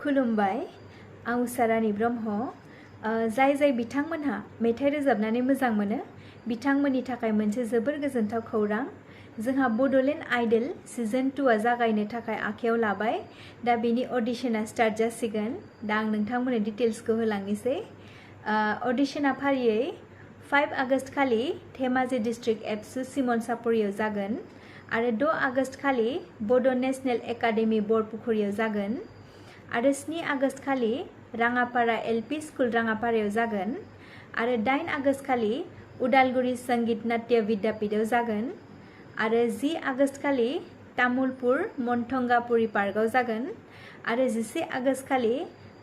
खुलुमबाय आं उसारानि ब्रह्म जाय बिथांमोनहा मेथाइ रोजाबनानै मोजां मोनो बिथांमोननि थाखाय मोनसे जोबोर गोजोनथाव खौरां जोंहा बड'लेण्ड आइडल सीजन 2 जागायनो थाखाय आखायाव लाबाय दा बेनि अडिशना स्टार्ट जासिगोन दा आं नोंथांमोननो डिटेल्सखौ होलांनोसै अडिशना फारियै 5 आगस्ट खालि धेमाजि डिस्ट्रिक्ट एबसु सिमनसापुरियाव जागोन आरो 6 आगस्ट खालि बड' नेशनेल एकाडेमी बरपुखुरियाव जागोन आरो 7 आगस्ट खालि राङापारा एलपी स्कुल राङापारायाव जागोन आरो 8 आगस्ट खालि उदालगुरि संगीत नाट्य विद्यापीठाव जागोन आरो 10 आगस्ट खालि तामुलपुर मन्थंगापुरी पार्कआव जागोन आरो 11 आगस्ट खालि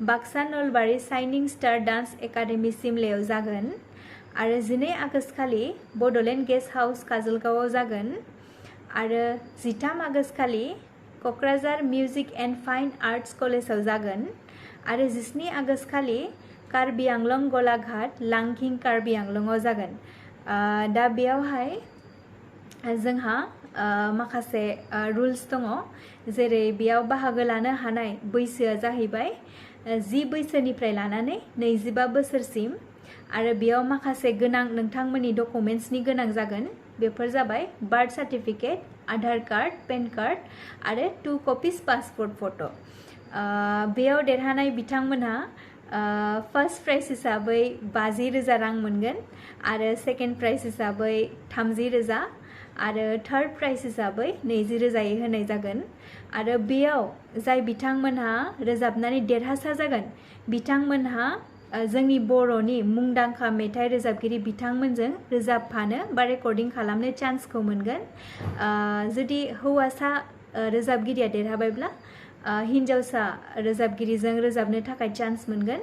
Baksa Nalbari shining star dance academy सिमलायाव जागोन आरो 12 आगस्ट खालि बड'लेण्ड गेस्ट हाउस काजलगावआव जागोन आरो 13 आगस्ट खालि Kokrajhar music and fine arts कलेजाव जागोन आरो 17 आगस्ट खालि कार्बि आंलं गलाघाट लांकिं कार्बि आंलंआव जागोन दा बेयावहाय जोंहा माखासे रुल्स दङ जेरै बेयाव बाहागो लानो हानाय बैसोआ जाहैबाय 10 बैसोनिफ्राय लानानै 25 बोसोरसिम आरो बेयाव माखासे गोनां नोंथांमोननि डकुमेन्ट्सनि गोनां जागोन बेफोर जाबाय birth certificate Aadhaar card PAN card आरो 2 कपिस पासपोर्ट फट' बेयाव देरहानाय बिथांमोनहा फार्स्ट प्राइज हिसाबै 50,000 रां मोनगोन आरो सेकेन्ड प्राइज हिसाबै 30,000 आरो थार्ड प्राइज हिसाबै 20,000 होनाय जागोन आरो बेयाव जाय बिथांमोनहा रोजाबनानै देरहासार जागोन बिथांमोनहा जोंनि बर'नि मुंदांखा मेथाइ रोजाबगिरि बिथांमोनजों रोजाबफानो बा रेकर्डिं खालामनो चान्सखौ मोनगोन जुदि हौवासा रोजाबगिरिया देरहाबायब्ला हिन्जावसा रोजाबगिरिजों रोजाबनो थाखाय चान्स मोनगोन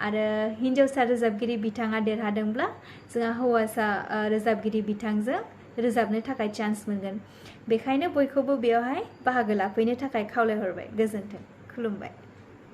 आरो हिन्जावसा रोजाबगिरि बिथाङा देरहादोंब्ला जोंहा हौवासा रोजाबगिरि बिथांजों रोजाबनो थाखाय चान्स मोनगोन बेखायनो बयखौबो बेयावहाय बाहागो लाफैनो थाखाय खावलायहरबाय गोजोन्थों खुलुमबाय